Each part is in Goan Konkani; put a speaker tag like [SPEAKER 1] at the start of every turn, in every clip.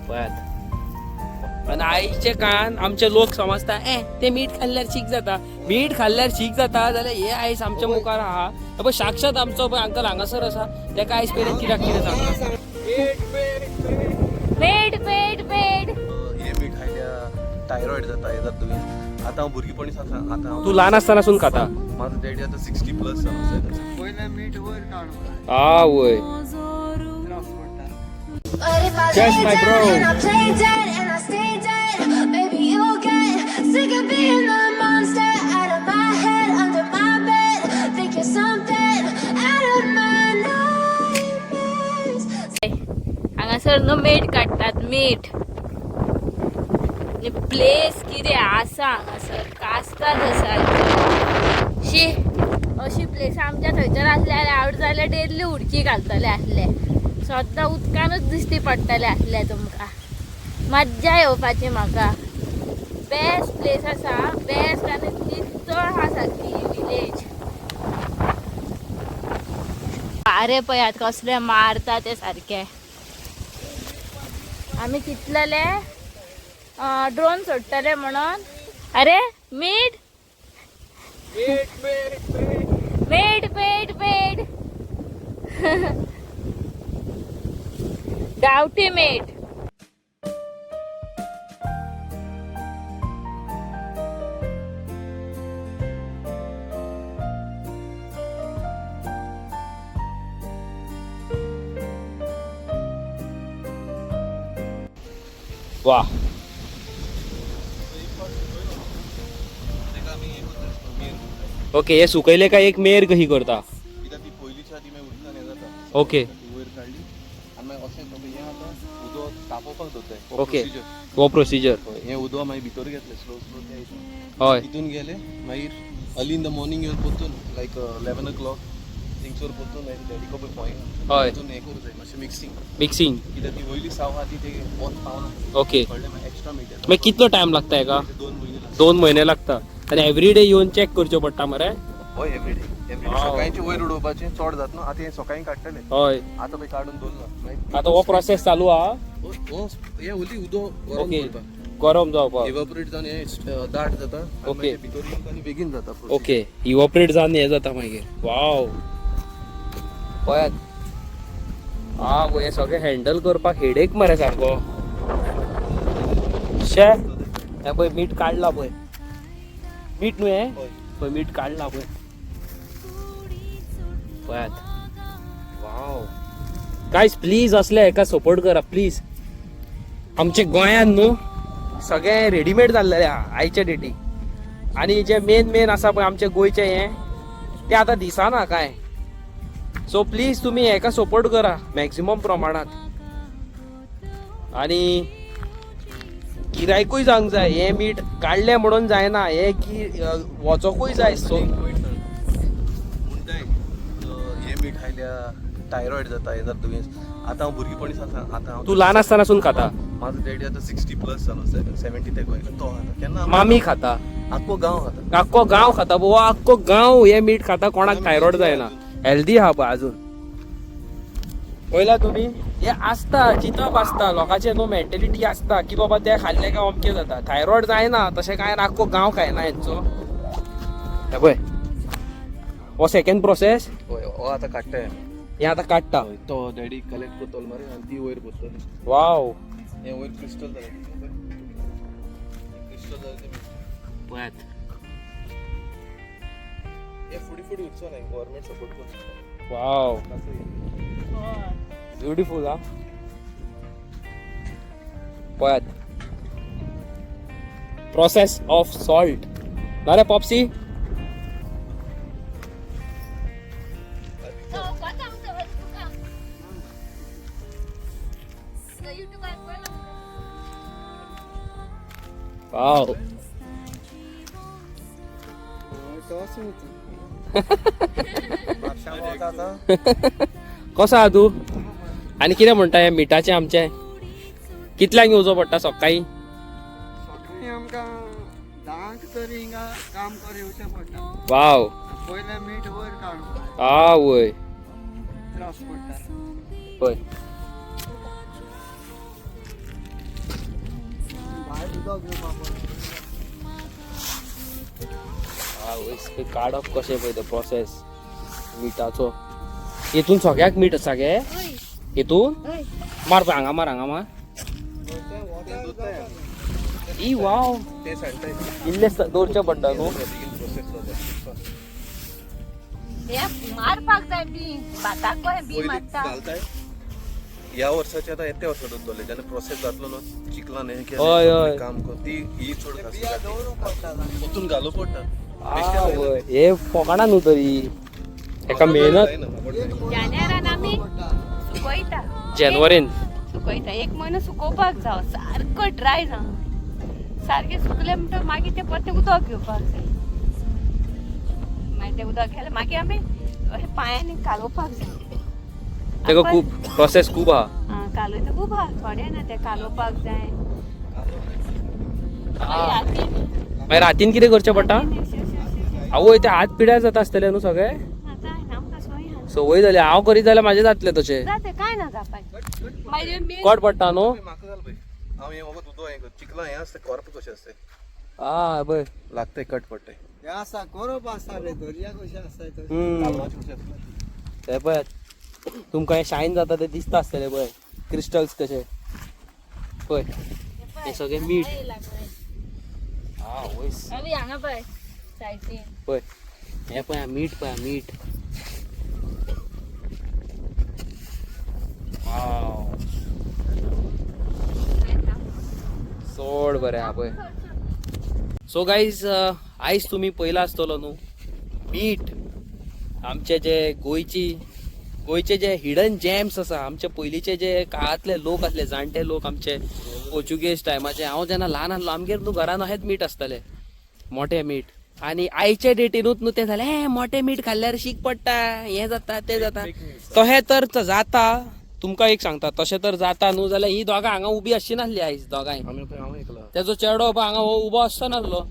[SPEAKER 1] पळयात. आनी आयचे काळान आमचे लोक समजता ए ते मीठ खाल्ल्यार शीक जाता, मीठ खाल्ल्यार शीक जाता जाल्यार हे आयज आमच्या मुखार आहा. पळय साक्षात आमचो पळय अंकल हांगासर आसा, तेका आयज मेरेन कित्याक कितें सांगता.
[SPEAKER 2] पेड पेड पेड.
[SPEAKER 3] हे मीठ खायल्या थायरॉइड जाता, हे जाता दुयेंस. आतां हांव भुरगेपणी सावन आतां हांव
[SPEAKER 1] तूं ल्हान आसतनासून खाता.
[SPEAKER 3] म्हाजो डॅडी आतां 60+ जालो.
[SPEAKER 4] पयलें मीठ वयर काडूंक
[SPEAKER 1] आवय.
[SPEAKER 4] त्रास पडटा.
[SPEAKER 5] But if I
[SPEAKER 1] Yes,
[SPEAKER 5] lay
[SPEAKER 1] my
[SPEAKER 5] down
[SPEAKER 1] bro.
[SPEAKER 5] and I play dead and I stay dead, maybe you'll get sick of being the monster out of my head, under my bed. Think you're something out of my nightmares.
[SPEAKER 2] हांगासर न्हू मीठ काडटात मीठ. आनी प्लेस कितें आसा हांगासर, कास्ताद आसा. शी, अशी प्लेस आमच्या थंयसर आसले जाल्यार आवड जाल्यार डेली उडकी घालतले आसले. सद्दां उदकानूच दिश्टी पडटले आसले तुमकां. मज्जा येवपाची म्हाका. बेस्ट प्लेस आसा, बेस्ट. आनी नितळ आहा सारकी विलेज. वारे पळयात कसले मारता ते सारके. आमी चिंतलेले ड्रोन सोडटले म्हणून. अरे मीठ पेड पेड पेड. गावठी मीठ.
[SPEAKER 1] वा. ओके, हे सुकयले काय एक मेर कशी करता.
[SPEAKER 3] कित्याक ती पयलींच्या आदी मागीर उदकान हें जाता.
[SPEAKER 1] ओके.
[SPEAKER 3] ती वयर काडली आनी मागीर अशें हें आतां उदक तापोवपाक दवरताय. हो
[SPEAKER 1] ओके.
[SPEAKER 3] procedure.
[SPEAKER 1] हो प्रोसिजर.
[SPEAKER 3] हय, हें उदक मागीर भितर घेतलें स्लो स्लो त्या हितून.
[SPEAKER 1] हय.
[SPEAKER 3] तितून गेले मागीर अर्ली इन the morning येवन परतून लायक 11 o'clock थिंगसर परतून मागीर डॅडी खबर पॉयंट
[SPEAKER 1] हय.
[SPEAKER 3] तितून हें करूं जाय मातशें मिक्सिंग.
[SPEAKER 1] मिक्सिंग.
[SPEAKER 3] कित्याक ती वयली साव आहा ती ते वत पावना.
[SPEAKER 1] ओके.
[SPEAKER 3] कळ्ळें? मागीर एक्स्ट्रा मीठ येता.
[SPEAKER 1] मागीर कितलो टायम लागता हेका?
[SPEAKER 3] 2 म्हयने लागता.
[SPEAKER 1] 2 म्हयने लागता. आनी एवरी डे येवन चॅक करच्यो पडटा मरे?
[SPEAKER 3] हय, एवरीडे एवरीडे.
[SPEAKER 1] Wow.
[SPEAKER 3] सकाळचे वयर उडोवपाचें चड जाता न्हू. आतां हें सकाळीं काडटले.
[SPEAKER 1] हय.
[SPEAKER 3] आतां पळय काडून दवरलां मागीर.
[SPEAKER 1] आतां हो प्रोसेस चालू आहा.
[SPEAKER 3] हो, हें ओली उदक गरम
[SPEAKER 1] ओके.
[SPEAKER 3] करता.
[SPEAKER 1] गरम जावपाक.
[SPEAKER 3] इव्हापोरेट जावन हें दाट जाता आनी
[SPEAKER 1] ओके.
[SPEAKER 3] मागीर भितर येवन आनी बेगीन जाता process.
[SPEAKER 1] Okay, इवॉपरेट जावन हें जाता मागीर. वाव, पळयात. हा पळय, हें सगळें हँडल करपाक हेडेक मरे सारको. शे, हें पळय मीठ काडलां पळय. मीठ न्हू हें?
[SPEAKER 3] हय.
[SPEAKER 1] पळय मीठ काडलां पळय. पळयात. वाव गायज, प्लीज असले हेका सपोर्ट करा प्लीज. आमच्या गोंयांत न्हू सगळें रेडीमेड जाल्लेलें आहा आयच्या डेटीक. आनी जे मेन मेन आसा पळय आमच्या गोंयचें हें, तें आतां दिसना कांय. सो प्लीज तुमी हेका सपोर्ट करा मॅक्झिमम प्रमाणात. आनी गिरायकूय जावंक जाय. हें मीठ काडलें म्हणून जायना हें, की वचोकूय जाय. सो
[SPEAKER 3] आनी एक पॉयंट सांगता म्हणटाय हें मीठ खायल्या थायरॉइड जाता, हें जाता दुयेंस. आतां हांव भुरगेपणी सावन आतां हांव
[SPEAKER 1] तूं ल्हान आसतनासून खाता.
[SPEAKER 3] म्हाजो डॅडी आतां 60+ जालो, 70 तेको आयलो. तो खाता केन्ना.
[SPEAKER 1] मामी खाता.
[SPEAKER 3] आख्खो गांव खाता.
[SPEAKER 1] आख्खो गांव खाता. बाबा, आख्खो गांव हें मीठ खाता. कोणाक थायरॉयड जायना, हेल्दी आहा पळय अजून. पळयला तुमी, हे आसता चिंतप आसता लोकांचे न्हू, मेंटेलिटी आसता की बाबा ते खाल्ले काय अमकें जाता, थायरॉयड जायना. तशें कांय ना, आख्खो गांव खायना हेंचो. हे पळय, हो सेकंड प्रोसेस.
[SPEAKER 3] हय, हो आतां काडटाय आमी.
[SPEAKER 1] हे आतां काडटा.
[SPEAKER 3] हय, तो डॅडी कलेक्ट करतलो मरे आनी ती वयर बसतली.
[SPEAKER 1] वाव.
[SPEAKER 3] हें वयर क्रिस्टल जालें, क्रिस्टल जालें तें मीठ.
[SPEAKER 1] पळयात.
[SPEAKER 3] हे फुडें फुडें उरचो ना, गव्हर्मेंट सपोर्ट करता.
[SPEAKER 1] वाव.
[SPEAKER 3] कसं हे?
[SPEAKER 1] ब्युटिफूल हा. पळयात, प्रोसेस ऑफ सॉल्ट ना रे पॉप्सी. वाव.
[SPEAKER 3] म्हापशा वता आतां.
[SPEAKER 1] कसो आहा तूं आनी कितें म्हणटा हें मिठाचें आमचें कितल्यांक येवचो पडटा सकाळीं?
[SPEAKER 4] सकाळीं आमकां 10क तरी हिंगा काम कर येवचें पडटा.
[SPEAKER 1] वाव.
[SPEAKER 4] पयलें मीठ वयर काडूंक
[SPEAKER 1] आवय.
[SPEAKER 4] त्रास पडटा.
[SPEAKER 1] पळय.
[SPEAKER 4] उदक घेवपाक पडटा.
[SPEAKER 1] काडप कशें पळय तें प्रोसेस मिठाचो. हितून सगळ्याक मीठ आसा गे हितून. मार पळय हांगा मार, हांगा मार.
[SPEAKER 4] तें वॉटर जाता.
[SPEAKER 1] ई वाव,
[SPEAKER 3] ते सांगताय.
[SPEAKER 1] इल्लें दवरचें पडटा न्हू.
[SPEAKER 3] प्रोसेस जाता.
[SPEAKER 2] हे मारपाक जाय बी भाताक कशें बी
[SPEAKER 3] पयलीं
[SPEAKER 2] मारता.
[SPEAKER 3] घालताय ह्या वर्साचे, आतां येत्या वर्सा दोतले जेन्ना प्रोसेस जातलो न्हू चिकलान हें केलें,
[SPEAKER 1] हय, हय.
[SPEAKER 3] काम कर ती ही चड
[SPEAKER 4] ते बिया
[SPEAKER 3] खास
[SPEAKER 4] दवरूंक पडटा.
[SPEAKER 3] वचून घालूं पडटा.
[SPEAKER 1] आवय, हे फोकाणां न्हू तरी एका मेहनत.
[SPEAKER 2] जानेरान आमी सुकयता.
[SPEAKER 1] जानेवारीन
[SPEAKER 2] सुकयता, एक म्हयनो सुकोवपाक जावो, सारको ड्राय जावं, सारकें सुकलें म्हणटकच मागीर तें परतें उदक घेवपाक जाय. मागीर तें उदक घेतलें मागीर आमी अशें पांयांनी कालोवपाक जाय.
[SPEAKER 1] तेका खूब प्रोसेस खूब आहा.
[SPEAKER 2] आं, कालोयता खूब आहा, थोडें ना, तें कालोवपाक जाय. मागीर रातीन
[SPEAKER 1] मागीर रातीन कितें करचें पडटा?
[SPEAKER 2] रातीन अशें अशें अशें अशें.
[SPEAKER 1] आवय, ते हात पिड्यार जाता आसतले न्हू सगळे.
[SPEAKER 2] ना, जायना आमकां संवय आहा.
[SPEAKER 1] संवय जाली. हांव करीत जाल्यार म्हाजें जातलें तशें.
[SPEAKER 2] जाता, कांय ना जावपाचें. मागीर मेन
[SPEAKER 1] कट पडटा न्हू.
[SPEAKER 3] म्हाका घाल पळय, हांव हें वखद उदक हें कर चिकलां हें आसता, कोर्प कशें आसता.
[SPEAKER 1] आ पळय.
[SPEAKER 3] लागतंय, कट पडटाय.
[SPEAKER 4] हे आसा कोरोप आसता रे, दर्या कशें आसता तशें.
[SPEAKER 3] कालवाचें कशें आसता.
[SPEAKER 1] ते पळयात, तुमकां हें शायन जाता तें दिसता आसतलें पळय, क्रिस्टल्स कशे पळय. हे सगळें मीठ. आवयस.
[SPEAKER 2] अभी हांगा पळय सायडीन.
[SPEAKER 1] पळय, हें पळय मीठ, पळय मीठ. वाव, चड बरें आहा पळय. सो गायज, आयज तुमी पयला आसतलो न्हू मीठ, आमचे जे गोंयची गोंयचे जे हिडन जेम्स आसा, आमचे पयलींचे जे काळांतले लोक आसले, जाणटे लोक आमचे पोर्चुगेज टायमाचे. हांव जेन्ना ल्हान आसलो आमगेर न्हू घरान अशेंच मीठ आसतालें, मोठें मीठ. आनी आयचे डेटीनूच न्हू तें जालें, हें मोठें मीठ खाल्ल्यार शीक पडटा, हें जाता तें जाता. तशें तर जाता, तुमकां एक सांगता, तशें तर जाता न्हू जाल्यार ही दोगां हांगा उबी आसची नासली आयज दोगांय.
[SPEAKER 3] आमी पळय, हांव एकला.
[SPEAKER 1] तेजो चेडो पळय हांगा हो उबो आसचो नासलो.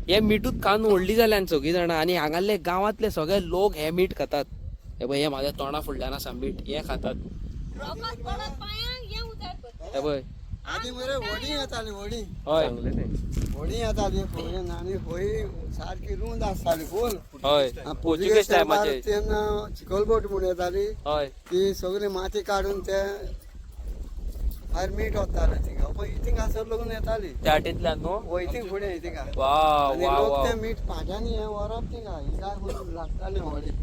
[SPEAKER 1] हे मिठूच खावन व्हडली जाल्यान सगळीं जाणां. आनी हांगासले गांवांतले सगळे लोक हे मीठ खातात. हे पळय, हे म्हाज्या तोंडा फुडल्यान आसा मीठ, हे खातात.
[SPEAKER 2] रोखत पडत पांयांक हें उदक करता.
[SPEAKER 1] हे पळय.
[SPEAKER 4] आदी मरे व्हडीं येताली, व्हडीं.
[SPEAKER 1] हय.
[SPEAKER 3] सांगलें तें.
[SPEAKER 4] व्हडीं येताली फुडें आनी खंय सारकी रूंद आसताली फूल.
[SPEAKER 1] हय, पोर्चुगेज टायमाचे.
[SPEAKER 4] तेन्ना चिखलबोट म्हूण येताली.
[SPEAKER 1] हय.
[SPEAKER 4] ती सगळी माती काडून ते भायर मीठ वताले थिंगा पळय, थिंगासर लगून येताली.
[SPEAKER 1] त्या वाटेंतल्यान न्हू.
[SPEAKER 4] वय थिंग फुडें थिंगा.
[SPEAKER 1] वा
[SPEAKER 4] आनी
[SPEAKER 1] वा
[SPEAKER 4] लोक
[SPEAKER 1] वा.
[SPEAKER 4] ते मीठ पाट्यांनी हें व्हरप थिंगा हिंगा लागताले व्हडीं.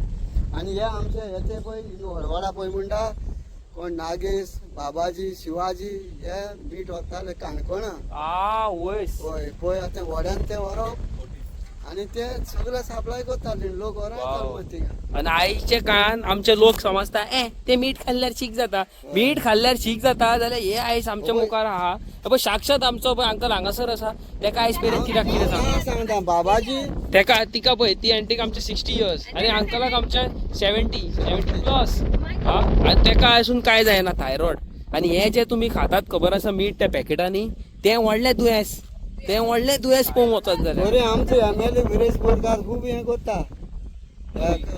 [SPEAKER 4] आनी हे आमचे हे ते पळय हरवडा पळय म्हणटा कोण नागेश, बाबाजी, शिवाजी हे मीठ व्हरताले काणकोणा.
[SPEAKER 1] आ वयस.
[SPEAKER 4] हय, पळय आतां व्हड्यान ते व्हरप आनी ते सगळे सप्लाय करताले, लोक व्हरताले मागीर थिंगा.
[SPEAKER 1] आनी आयच्या काळान आमचे लोक समजता ए ते मीठ खाल्ल्यार शीक जाता, मीठ खाल्ल्यार शीक जाता. जाल्यार हे आयज आमच्या मुखार आहा हे पळय, साक्षात आमचो पळय अंकल हांगासर आसा. तेका आयज मेरेन कित्याक कितें सांगता.
[SPEAKER 4] हांव सांगता बाबाजी.
[SPEAKER 1] तेका तिका पळय, ती आंटीक आमचे 60 इयर्स आनी अंकलाक आमचे 70 प्लस. हा, आनी तेका आसून काय जायना थायरॉयड. आनी हे जे तुमी खातात खबर आसा मीठ त्या पॅकेटांनी, तें व्हडलें दुयेंस, तें व्हडलें दुयेंस पळोवंक वचत जाल्यार.
[SPEAKER 4] बरें, आमचे एमएलए विरेश बोरकार खूब हें करता.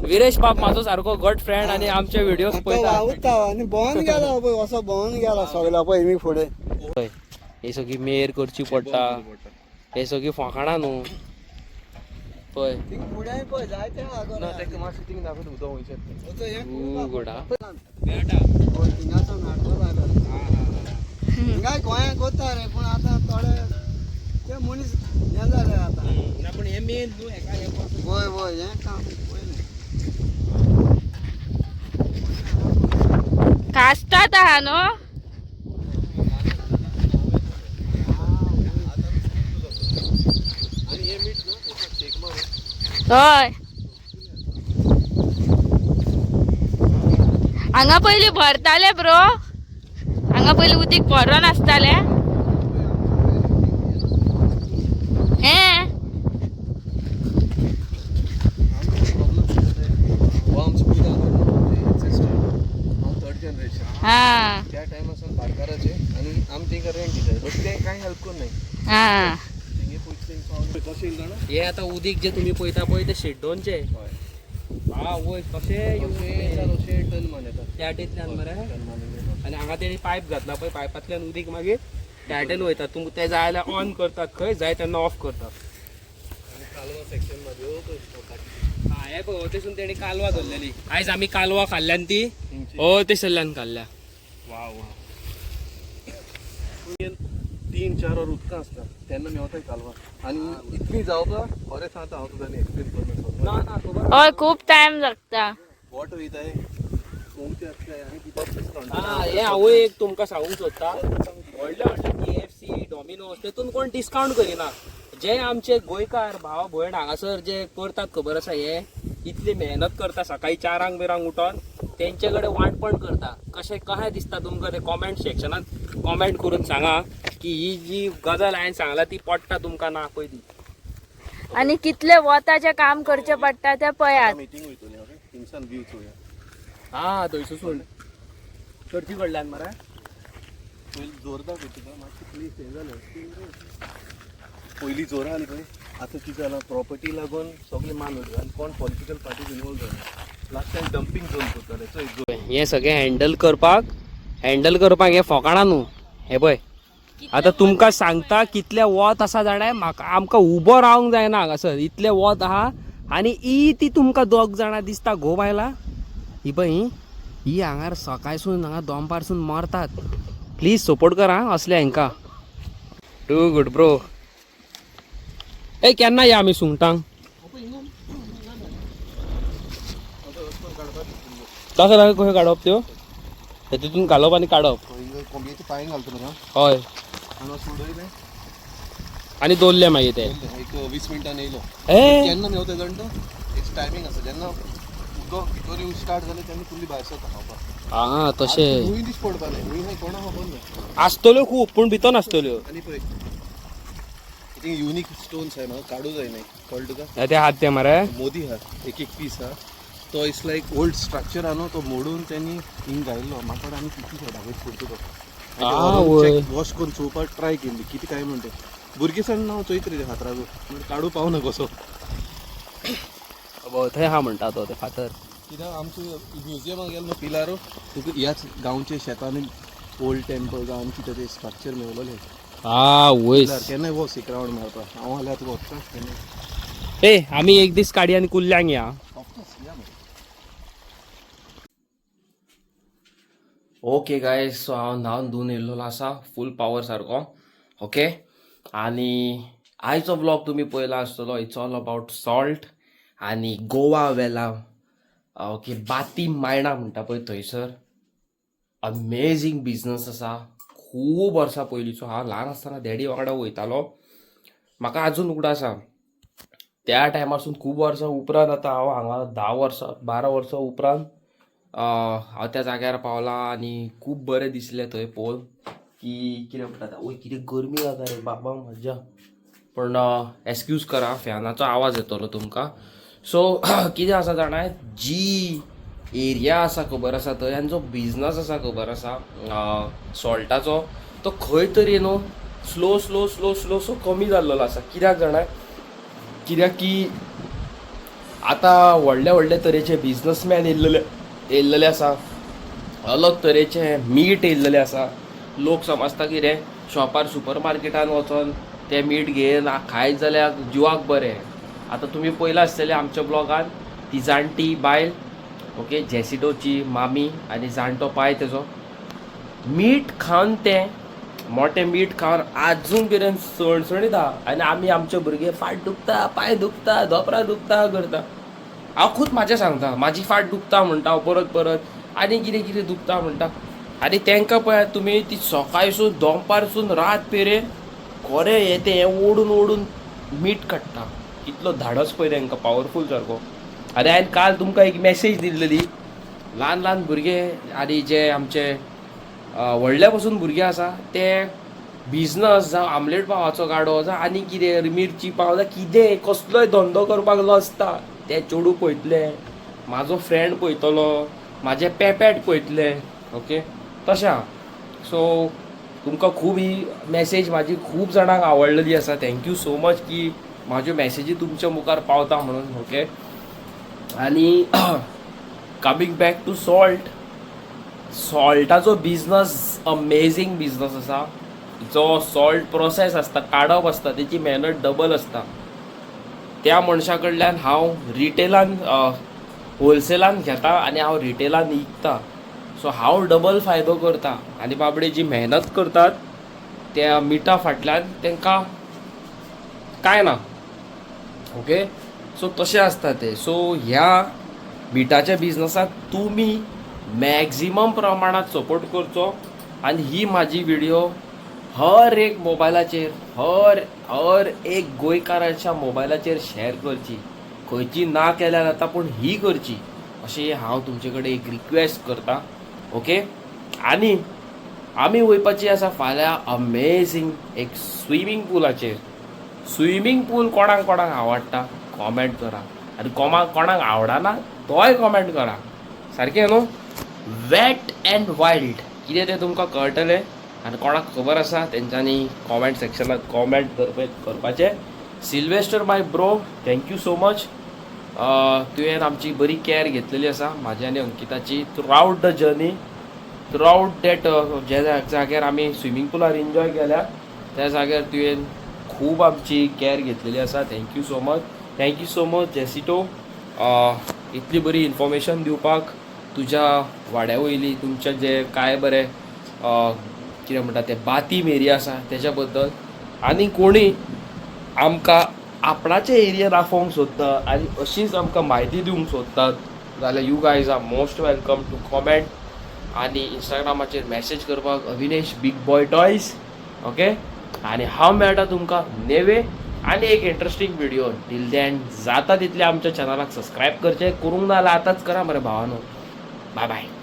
[SPEAKER 1] विरेश बाब म्हाजो सारको गट फ्रेंड आनी आमचे व्हिडियोज
[SPEAKER 4] तो
[SPEAKER 1] पळयता.
[SPEAKER 4] वावुरता आनी भोंवन गेला पळय, असो भोंवन गेला सगळो पळय मी फुडें.
[SPEAKER 1] पळय, ही सगळी मेर करची पडटा, हे सगळी फोकाणां न्हू पळय.
[SPEAKER 4] थिंग फुडें पळय जायते आहा.
[SPEAKER 3] ना, तेका मातशें थिंग दाखयता उदक वयचें.
[SPEAKER 4] तो हें
[SPEAKER 1] खूब गोड हा.
[SPEAKER 4] पळय थिंगासून हाडपा लागलो. हिंगाय गोंयांत करता रे, पूण आतां थोडे ते मनीस हें जाले आतां.
[SPEAKER 1] ना, पूण हे मेन न्हू हेका हें process.
[SPEAKER 4] वय वय, हें काम पयलें.
[SPEAKER 2] कास्तात आहा न्हू.
[SPEAKER 3] आनी हें मीठ न्हू तेका शेक मारून.
[SPEAKER 2] हय, हांगा पयलीं भरताले ब्रो, हांगा पयलीं उदीक भरोन आसतालें हें.
[SPEAKER 3] आमचो प्रॉब्लम कितें जाता, हो आमचो पिता एन्सेस्टर, हांव थर्ड जनरेशन.
[SPEAKER 2] हा.
[SPEAKER 3] त्या टायमार सावन भाटकाराचे आनी आमी तेंकां रेंट दितात, बट ते कांय हेल्प करनाय.
[SPEAKER 2] हा.
[SPEAKER 3] तेंगे पयशे तेंकां कशें येयलें जाणा.
[SPEAKER 1] हे आतां उदीक जे तुमी पळयता पळय ते शिड्डोनचे.
[SPEAKER 3] हय.
[SPEAKER 1] हा वय, कशें
[SPEAKER 3] अशें अशें टर्न मान येता.
[SPEAKER 1] त्या वाटेंतल्यान मरे.
[SPEAKER 3] टर्न मान येता.
[SPEAKER 1] आनी हांगा तेणी पायप घातला पळय, पायपांतल्यान उदीक मागीर टायटल वयता तुमकां ते जाय जाल्यार ऑन करतात, खंय जाय तेन्ना ऑफ करतात.
[SPEAKER 3] कालवा सेक्शन मध्ये.
[SPEAKER 1] हा, हे पळय, तेसून तेणी कालवा धरलेली. आयज आमी कालवा खाल्ल्यान ती ओ तेसरल्यान खाल्ल्या. वा वा.
[SPEAKER 3] 3-4 वर उदकां आसता तेन्ना मेवताय कालवा. आनी इतली जावपा खरें सांगता हांव तुका एक्सप्लेन करून.
[SPEAKER 1] ना ना, खबर.
[SPEAKER 2] हय, खूब टायम लागता.
[SPEAKER 3] बोट वयताय, कोमते आसताय आनी कितें.
[SPEAKER 1] हा, हे हांवूय एक तुमकां सांगूंक सोदता, व्हडले व्हडले केएफसी, डॉमिनोज तेतून कोण डिस्कावंट करिना. जे आमचे गोंयकार भाव भयण हांगासर जे करतात, खबर आसा, हे इतली मेहनत करता सकाळी 4 बिरांक उठोन तेंचे कडेन वांटपण करता. कशें कशें दिसता तुमकां ते कॉमेंट सेक्शनात कॉमेंट करून सांगा की ही जी गजाल हांवें सांगला ती पडटा तुमकां ना पयली.
[SPEAKER 2] आनी कितले वताचें काम करचें पडटा तें पळयात.
[SPEAKER 3] मिटींग वयतली, ओके, थिंगसान व्यू चोवया.
[SPEAKER 1] हा, थंयसून चर्ची कडल्यान मरे.
[SPEAKER 3] पयलीं जोरदार करता मातशी प्लेस हें जालें. पयलीं जोरां आसली पळय, आतां कितें जालां, प्रॉपर्टी लागून सगळे मान वयता आनी कोण पॉलिटिकल पार्टीज इनवॉल्व जाले. लास्ट टायम डंपींग झोन करताले चोय जोर.
[SPEAKER 1] हें सगळें हँडल करपाक हें फोकाणां न्हू. हें पळय, आतां तुमकां सांगता कितलें वत आसा जाणा, म्हाका आमकां उबो रावंक जायना हांगासर, इतलें वत आहा. आनी ही ती तुमकां दोग जाणां दिसता घोव बायला, ही पळय ही ही हांगार सकाळसून हांगा दोंपारसून मरतात. प्लीज सपोर्ट करा आं असले हांकां. Two good bro. ए, केन्ना या आमी सुंगटांक? तशें जाल्यार कशें काडप त्यो? तितून घालप आनी काडप.
[SPEAKER 3] कोंबयेचे पांय घालता मरे.
[SPEAKER 1] हय.
[SPEAKER 3] आनी सोडयलें.
[SPEAKER 1] आनी दवरले मागीर ते.
[SPEAKER 3] एक 20 मिनटान येयलो.
[SPEAKER 1] ए.
[SPEAKER 3] केन्ना मेवता जाण तो, it's timing आसा. जेन्ना उदक भितर येवन स्टार्ट जालें तेन्ना कुल्ली भायर सरता खावपाक.
[SPEAKER 1] आं, तशें.
[SPEAKER 3] हुंय दीस पडपा जाय, हुंय कोणा खबर ना.
[SPEAKER 1] आसतल्यो खूब, पूण भितर नासतल्यो.
[SPEAKER 3] आनी पळय, थिंग युनीक स्टोन्स आहाय, म्हाका काडूं जायना, कळ्ळें तुका?
[SPEAKER 1] ते हात ते मरे.
[SPEAKER 3] मोदी आहा, एक एक पीस आहा. तो it's like old structure आहा न्हू, तो मोडून तेणी हिंग घायल्लो. म्हाका आनी कितें दाखयत पडटा
[SPEAKER 1] आ,
[SPEAKER 3] तो
[SPEAKER 1] वय.
[SPEAKER 3] वॉश करून चोवपाक ट्राय केल्ली, कितें काय म्हणटे भुरगीं सांग हांव चोयत रे हातरागो, काडूं पावना कसो.
[SPEAKER 1] थंय आहा म्हणटा तो ते फातर.
[SPEAKER 3] कित्याक आमच्या म्युजियमाक गेलो न्हू पिलारो, तुका ह्याच गांवच्या शेतांनी ओल्ड टेम्पल्स आनी कितें ते स्ट्रक्चर मेवलोले.
[SPEAKER 1] आ वय.
[SPEAKER 3] पिलार केन्नाय वच एक रावंड मारपाक, हांव जाल्यार तुका वचता केन्नाय.
[SPEAKER 1] ए, आमी एक दीस काडी आनी कुल्ल्यांक या.
[SPEAKER 3] ऑफकोर्स या मरे.
[SPEAKER 1] ओके गायज, सो हांव न्हांवन धुवन येयल्लो आसा फूल पावर सारको. ओके, आनी आयचो व्लॉग तुमी पळयला आसतलो, it's all about salt आनी गोवा वेला. ओके, बाती मायणा म्हणटा पळय थंयसर अमेझींग बिजनस आसा. खूब वर्सां पयलींचो, हांव ल्हान आसतना डॅडी वांगडा वयतालो, म्हाका आजून उगडास आसा. त्या टायमारसून खूब वर्सां उपरांत आतां हांव हांगा 10 वर्सां, 12 वर्सां उपरांत हांव त्या जाग्यार पावला आनी खूब बरें दिसलें थंय पळोवन की कितें म्हणटा, वय कितें गरमी जाता रे बाबा मज्जा. पूण एक्सक्यूज करा, फॅनाचो आवाज येतलो तुमकां. सो कितें आसा जाणा, जी एरिया आसा खबर आसा थंय आनी जो बिजनस आसा खबर आसा सॉल्टाचो, तो खंय तरी न्हू slow slow slow slow so कमी जाल्लो आसा. कित्याक जाणा, कित्याक की आतां व्हडले व्हडले तरेचे बिजनसमॅन येयल्लेले आसा, अलग तरेचे मीठ येयल्लेले आसा. लोक समजता कितें, शॉपार सुपर मार्केटान वचोन तें मीठ घेवन खायत जाल्यार जिवाक बरें. आतां तुमी पळयलां आसतलें आमच्या ब्लॉगान ती जाणटी बायल, ओके, जेसिडोची मामी आनी जाणटो पाय तेजो, मीठ खावन, तें मोटें मीठ खावन आजून पर्यंत सणसणीत आहा. आनी आमी आमचे भुरगे फाट दुखता, पांय दुखता, धोपरां दुखता करता. हांव खूद म्हाजें सांगता, म्हाजी फाट दुखता म्हणटा हांव परत परत, आनी कितें कितें दुखता म्हणटा. आनी तांकां पळयात तुमी, ती सकाळसून दोंपारसून रात मेरेन कोरे हे ते हें ओडून ओडून मीठ काडटा. कितलो धाडस पळय तांकां, पावरफूल सारको. आनी हांवें काल तुमकां एक मॅसेज दिल्लेली, ल्हान ल्हान भुरगे आनी जे आमचे व्हडल्या पसून भुरगे आसा ते बिजनस, जावं आमलेट पावाचो गाडो, जावं आनी कितें मिरची पाव, जावं कितें कसलोय धंदो करपाक लजता. ते चेडूं पळयतले, म्हाजो फ्रेंड पळयतलो, म्हाजें पेपेट पळयतले. ओके, तशें आहा. सो तुमकां खूब ही मॅसेज म्हाजी खूब जाणांक आवडलेली आसा. Thank you so much की म्हाज्यो मॅसेजी तुमच्या मुखार पावता म्हणून. ओके, आनी कमींग बॅक टू सॉल्ट, सॉल्टाचो बिजनस अमेझींग बिजनस आसा. जो सॉल्ट प्रोसेस आसता, काडप आसता, तेची मेहनत डबल आसता. त्या मनशा कडल्यान हांव रिटेलान, होलसेलान घेता आनी हांव रिटेलान विकता. सो हांव डबल फायदो करता आनी बाबडे जी मेहनत करतात त्या मिठा फाटल्यान, तांकां कांय ना. ओके, सो तशें आसता तें. सो ह्या मिठाच्या बिजनसाक तुमी मॅक्झिमम प्रमाणात सपोर्ट करचो आनी ही म्हाजी व्हिडिओ हर एक मोबायलाचेर, हर हर एक गोंयकाराच्या मोबायलाचेर शेअर करची. खंयची ना केल्यार जाता, पूण ही करची अशें हांव तुमचे कडेन एक रिक्वेस्ट करता. ओके, आनी आमी वयपाची आसा फाल्यां अमेझींग एक स्विमींग पुलाचेर. स्विमींग पूल कोणाक कोणाक आवडटा, कॉमेंट करा आनी कोणाक कोणाक आवडना तोय कॉमेंट करा. सारकें न्हू? वेट अँड वायल्ड कितें तें तुमकां कळटलें आनी कोणाक खबर आसा तेंच्यांनी कॉमेंट सेक्शनात कॉमेंट करपाचें. Sylvester, my bro, thank you so much. तुवें आमची बरी कॅर घेतलेली आसा, म्हाजी आनी अंकिताची, throughout the journey, throughout that जे जाग्यार आमी स्विमींग पुलार एन्जॉय केल्या, त्या जाग्यार तुवें खूब आमची कॅर घेतलेली आसा. Thank you so much, thank you so much. जेसिटो, इतली बरी इन्फॉर्मेशन दिवपाक. तुज्या वाड्या वयली, तुमचे जे कांय बरे कितें म्हणटा ते बातीम एरिया आसा तेच्या बद्दल. आनी कोणी आमकां आपणाचे एरियान आफोवंक सोदता आनी अशीच आमकां म्हायती दिवंक सोदतात जाल्यार you guys are most welcome to comment आनी इंस्टाग्रामाचेर मॅसेज करपाक, अविनेश बीग बॉय टॉयज. ओके, आनी हांव मेळटा तुमकां नेवे आनी एक इंट्रस्टींग व्हिडिओ. टील then, जाता तितलें आमच्या चॅनलाक सबस्क्रायब करचें. करूंक ना जाल्यार आतांच करा मरे भावानो. Bye bye.